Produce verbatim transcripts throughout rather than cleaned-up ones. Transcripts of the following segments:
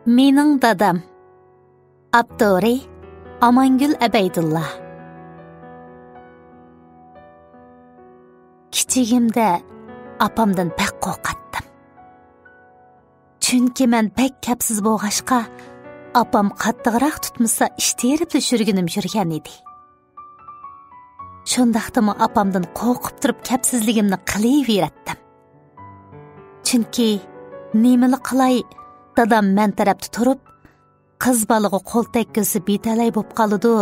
مېنىڭ دادام. ئاپتورى: ئامانگۈل ئەبەيدۇللا. كىچىكىمدە ئاپامدىن بەك قورقاتتىم. چۈنكى مەن بەك كەپسىز بولغاچقا، ئاپام قاتتىقراق تۇتمىسا ئىش تېرىپلا يۈرگىنىم يۈرگەن ئىدى. شۇنداقتىمۇ ئاپامدىن قورقۇپ تۇرۇپ كەپسىزلىكىمنى قىلىۋېرەتتىم. چۈنكى نېمىلا قىلاي، دادام مەن تەرەپتە تۇرۇپ، «قىز بالىغا قول تەگكۈزسە بىتەلەي بوپ قالىدۇ،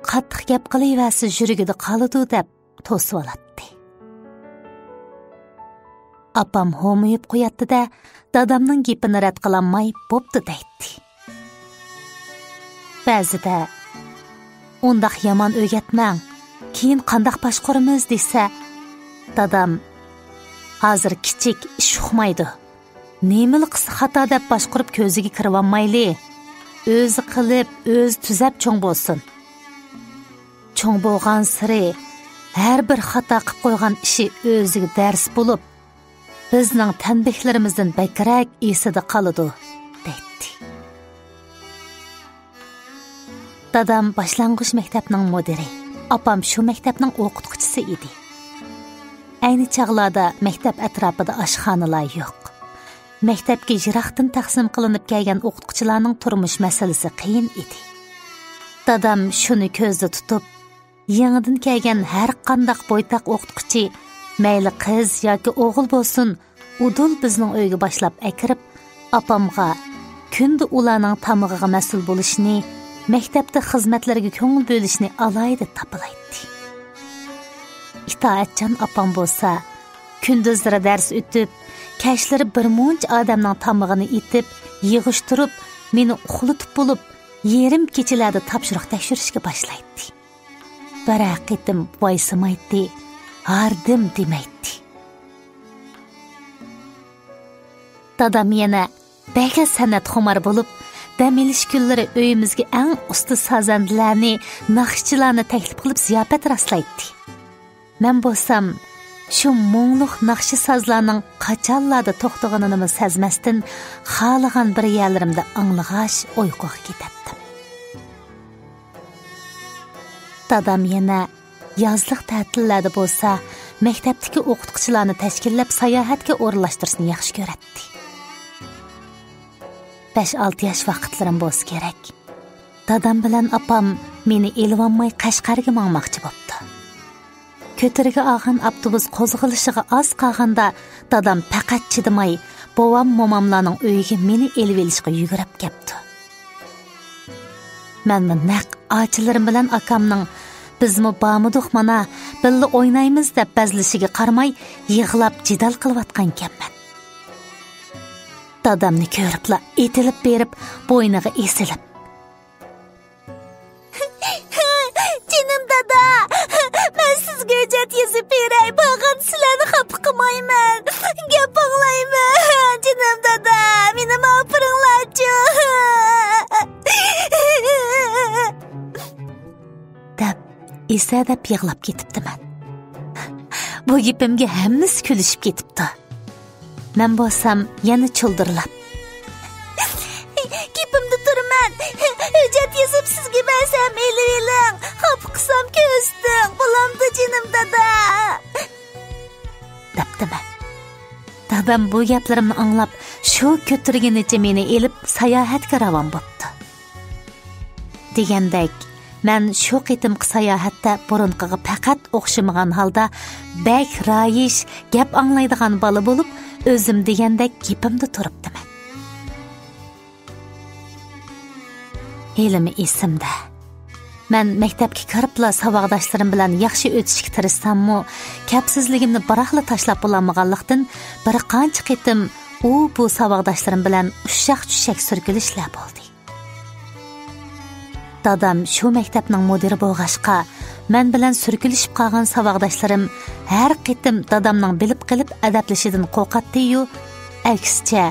قاتتىق گەپ قىلىۋەرسە يۈرىكىدە قالىدۇ» دەپ توسۇۋالاتتى. ئاپام ھومىيىپ قوياتتى-دە، دادامنىڭ گېپىنى رەت قىلالماي، «بوپتۇ» دەيتتى. بەزىدە، «ئۇنداق يامان ئۆگەتمەڭ، كېيىن قانداق باشقۇرىمىز؟» دېسە، دادام، «ھازىر كىچىك، ئىش ئۇقمايدۇ. نېمىلا قىلسا خاتا دەپ باشقۇرۇپ كۆزىگە كىرىۋالمايلى. ئۆزى قىلىپ، ئۆزى تۈزەپ چوڭ بولسۇن. چوڭ بولغانسېرى ھەر بىر خاتا قىپ قويغان ئىشى ئۆزىگە دەرس بولۇپ، بىزنىڭ تەنبىھلىرىمىزدىن بەكرەك ئېسىدە قالىدۇ» دەيتتى. دادام باشلانغۇچ مەكتەپنىڭ مۇدىرى، ئاپام شۇ مەكتەپنىڭ ئوقۇتقۇچىسى ئىدى. ئەينى چاغلاردا مەكتەپ ئەتراپىدا ئاشخانىلار يوق. مەكتەپكە يىراقتىن تەقسىم قىلىنىپ كەلگەن ئوقۇتقۇچىلارنىڭ تۇرمۇش مەسىلىسى قىيىن ئىدى. دادام شۇنى كۆزدە تۇتۇپ، يېڭىدىن كەلگەن ھەر قانداق بويتاق ئوقۇتقۇچى، مەيلى قىز ياكى ئوغۇل بولسۇن، ئۇدۇل بىزنىڭ ئۆيگە باشلاپ ئەكىرىپ، ئاپامغا كۈندە ئۇلارنىڭ تامىقىغا مەسئۇل بولۇشنى، مەكتەپتە خىزمەتلەرگە كۆڭۈل بۆلۈشنى ئالاھىدە تاپىلايتتى. ئىتائەتچان ئاپام بولسا، كۈندۈزلىرى دەرس ئۆتۈپ، كەچلىرى بىر مۇنچە ئادەمنىڭ تامىقىنى ئېتىپ، يىغىشتۇرۇپ، مېنى ئۇخلىتىپ بولۇپ، يېرىم كېچىلەردە تاپشۇرۇق تەكشۈرۈشكە باشلايتتى. بىرەر قېتىم ۋايسىمايتتى، ھاردىم دېمەيتتى. دادام يەنە بەك سەنئەتخۇمار بولۇپ، دەم ئېلىش كۈنلىرى ئۆيىمىزگە ئەڭ ئۇستا سازەندىلەرنى، ناخشىچىلارنى تەكلىپ قىلىپ زىياپەت راسلايتتى. مەن بولسام شۇ مۇڭلۇق ناخشا سازلارنىڭ قاچانلاردا توختىغىنىنىمۇ سەزمەستىن، خالىغان بىر يەرلىرىمدە ئاڭلىغاچ ئۇيقۇغا كېتەتتىم. دادام يەنە يازلىق تەتىللەردە بولسا، مەكتەپتىكى ئوقۇتقۇچىلارنى تەشكىللەپ ساياھەتكە ئورۇنلاشتۇرۇشنى ياخشى كۆرەتتى. بەش-ئالتە ياش ۋاقىتلىرىم بولسا كېرەك، دادام بىلەن ئاپام مېنى ئېلىۋالماي قەشقەرگە ماڭماقچى بوپتۇ. كۆتۈرگە ئالغان ئاپتوبۇس قوزغىلىشىغا ئاز قالغاندا، دادام پەقەت چىدىماي، بوۋام-موماملارنىڭ ئۆيىگە مېنى ئېلىۋېلىشقا يۈگۈرۈپ كەپتۇ. مەنمۇ نەق ئاچىلىرىم بىلەن ئاكامنىڭ «بىزمۇ بارمىدۇق مانا، بىللە ئوينايمىز» دەپ بەزلىشىگە قارىماي، يىغلاپ جېدەل قىلىۋاتقانىكەنمەن. دادامنى كۆرۈپلا ئېتىلىپ بېرىپ، بوينىغا ئېسىلىپ، «جېنىم دادا، مەن سىزگە ھۆججەت يېزىپ بېرەي، بارغاندا سىلەرنى خاپا قىلمايمەن. گەپ ئاڭلايمەن، جېنىم دادا، مېنىمۇ ئاپىرىڭلارچۇ.» دەپ، ئېسەدەپ يىغلاپ كېتىپتىمەن. بۇ گېپىمگە ھەممىسى كۈلۈشۈپ كېتىپتۇ. مەن بولسام يەنە چۇلدۇرلاپ، «گېپىمدە تۇرىمەن. ھۆججەت يېزىپ سىزگە بەرسەم ئېلىۋېلىڭ. خاپا قىلسام كۆرسىتىڭ. بولامدۇ جېنىم دادا؟» دەپتىمەن. دادام بۇ گەپلىرىمنى ئاڭلاپ، شۇ كۆتۈرگىنىچە مېنى ئېلىپ ساياھەتكە راۋان بوپتۇ. دېگەندەك، مەن شۇ قېتىمقى ساياھەتتە بۇرۇنقىغا پەقەت ئوخشىمىغان ھالدا بەك رايىش، گەپ ئاڭلايدىغان بالا بولۇپ، ئۆزۈم دېگەندەك گېپىمدە تۇرۇپتىمەن. ھېلىمۇ ئېسىمدە. مەن مەكتەپكە كىرىپلا ساۋاقداشلىرىم بىلەن ياخشى ئۆتۈشكە تىرىشساممۇ، كەپسىزلىكىمنى بىراقلا تاشلاپ بولالمىغانلىقتىن، بىر قانچە قېتىم ئۇ بۇ ساۋاقداشلىرىم بىلەن ئۇششاق-چۈششەك سۈركىلىشلەر بولدى. دادام شۇ مەكتەپنىڭ مۇدىرى بولغاچقا، مەن بىلەن سۈركىلىشىپ قالغان ساۋاقداشلىرىم ھەر قېتىم دادامنىڭ بىلىپ قېلىپ ئەدەپلىشىدىن قورقاتتى-يۇ، ئەكسىچە،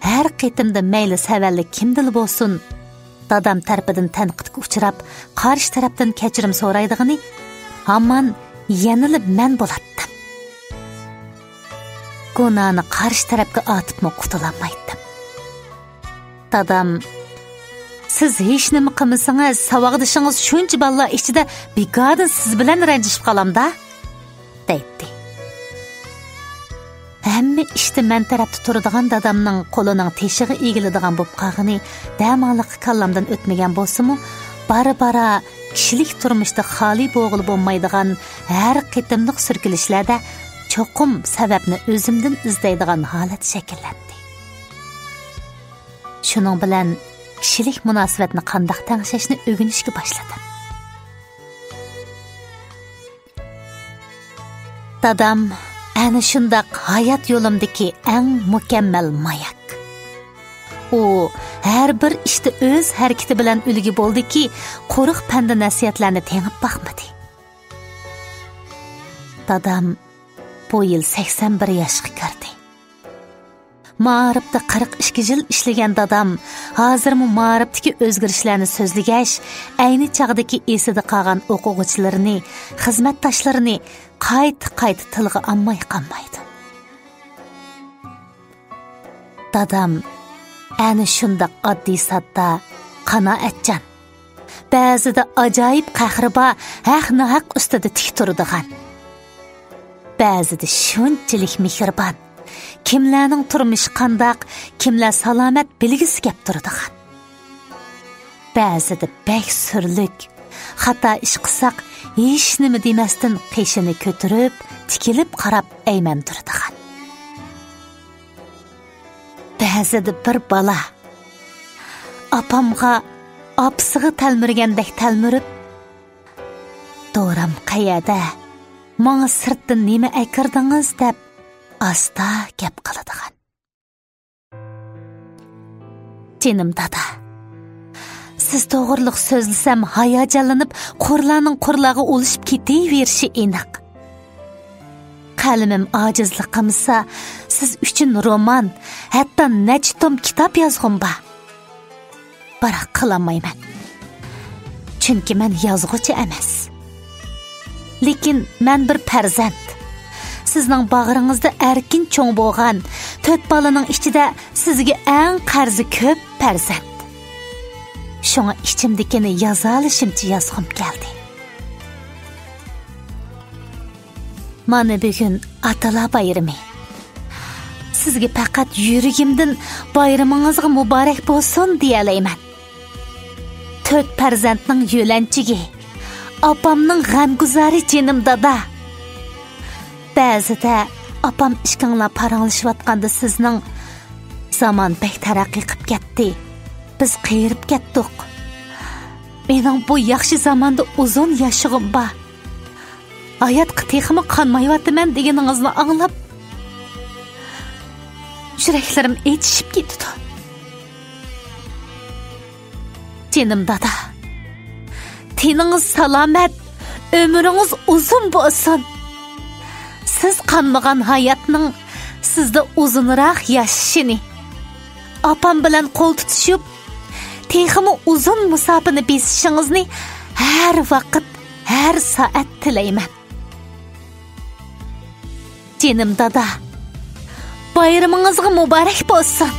ھەر قېتىمدا مەيلى سەۋەنلىك كىمدىلا بولسۇن، دادام تەرىپىدىن تەنقىدكە ئۇچراپ، قارشى تەرەپتىن كەچۈرۈم سورايدىغىنى ھامان يەنىلا مەن بولاتتىم. گۇناھنى قارشى تەرەپكە ئارتىپمۇ قۇتۇلالمايتتىم. دادام، «سىز ھېچنېمە قىلمىسىڭىز، ساۋاقدىشىڭىز شۇنچە بالىلار ئىچىدە بىكاردىن سىز بىلەن رەنجىشىپ قالامدا؟» دەيتتى. ھەممە ئىشتا مەن تەرەپتە تۇرىدىغان دادامنىڭ قولىنىڭ تېشىغا ئېگىلىدىغان بولۇپ قالغىنى دەماللىققا كاللامدىن ئۆتمىگەن بولسىمۇ، بارا-بارا كىشىلىك تۇرمۇشتا خالىي بولغىلى بولمايدىغان ھەر قېتىملىق سۈركىلىشلەردە چوقۇم سەۋەبنى ئۆزۈمدىن ئىزدەيدىغان ھالەت شەكىللەندى. شۇنىڭ بىلەن كىشىلىك مۇناسىۋەتنى قانداق تەڭشەشنى ئۆگىنىشكە باشلىدىم. دادام ئەنە شۇنداق ھايات يولۇمدىكى ئەڭ مۇكەممەل ماياك. ئۇ ھەر بىر ئىشتا ئۆز ھەرىكىتى بىلەن ئۈلگە بولدىكى، قۇرۇق پەندە-نەسىھەتلەرنى تېڭىپ باقمىدى. دادام بۇ يىل سەكسەن بىر ياشقا كىردى. مائارىپتا قىرىق ئىككى يىل ئىشلىگەن دادام ھازىرمۇ مائارىپتىكى ئۆزگىرىشلەرنى سۆزلىگەچ، ئەينى چاغدىكى ئېسىدە قالغان ئوقۇغۇچىلىرىنى، خىزمەتداشلىرىنى قايتا-قايتا تىلغا ئالماي قالمايدۇ. دادام ئەنە شۇنداق ئاددىي-ساددا، قانائەتچان، بەزىدە ئاجايىپ قەھرى بار، ھەق-ناھەق ئۈستىدە تىك تۇرىدىغان، بەزىدە شۇنچىلىك مېھرىبان، كىملەرنىڭ تۇرمۇشى قانداق، كىملەر سالامەت بىلگۈسى كەپ تۇرىدىغان، بەزىدە بەك سۈرلۈك، خاتا ئىش قىلساق ھېچنېمە دېمەستىن قېشىنى كۆتۈرۈپ، تىكىلىپ قاراپ ئەيمەن تۇرىدىغان، بەزىدە بىر بالا ئاپامغا، ئاپىسىغا تەلمۈرگەندەك تەلمۈرۈپ، «دورام قەيەردە؟ ماڭا سىرتتىن نېمە ئەكىردىڭىز؟» دەپ ئاستا گەپ قىلىدىغان. جېنىم دادا، سىز توغرىلىق سۆزلىسەم ھاياجانلىنىپ، قۇرلارنىڭ قۇرلارغا ئۇلىشىپ كېتىۋېرىشى ئېنىق. قەلىمىم ئاجىزلىق قىلمىسا، سىز ئۈچۈن رومان، ھەتتا نەچچە توم كىتاب يازغۇم بار. بىراق قىلالمايمەن. چۈنكى مەن يازغۇچى ئەمەس. لېكىن مەن بىر پەرزەنت. سىزنىڭ باغرىڭىزدا ئەركىن چوڭ بولغان، تۆت بالىنىڭ ئىچىدە سىزگە ئەڭ قەرزى كۆپ پەرزەنت. شۇڭا ئىچىمدىكىنى يازالىشىمچە يازغۇم كەلدى. مانا بۈگۈن ئاتىلار بايرىمى. سىزگە پەقەت يۈرىكىمدىن «بايرىمىڭىزغا مۇبارەك بولسۇن» دېيەلەيمەن. تۆت پەرزەنتنىڭ يۆلەنچۈكى، ئاپامنىڭ غەمگۇزارى جېنىم دادا. بەزىدە ئاپام ئىككىڭلار پاراڭلىشىۋاتقاندا سىزنىڭ، «زامان بەك تەرەققىي قىپ كەتتى، بىز قېرىپ كەتتۇق، مېنىڭ بۇ ياخشى زاماندا ئۇزۇن ياشىغۇم بار، ھاياتقا تېخىمۇ قانمايۋاتىمەن» دېگىنىڭىزنى ئاڭلاپ، يۈرەكلىرىم ئېچىشىپ كېتىدۇ. جېنىم دادا، تېنىڭىز سالامەت، ئۆمرىڭىز ئۇزۇن بولسۇن. سىز قانمىغان ھاياتنىڭ سىزدە ئۇزۇنراق ياشىشىنى، ئاپام بىلەن قول تۇتۇشۇپ، تېخىمۇ ئۇزۇن مۇساپىنى بېسىشىڭىزنى ھەر ۋاقىت، ھەر سائەت تىلەيمەن. جېنىم دادا، بايرىمىڭىزغا مۇبارەك بولسۇن!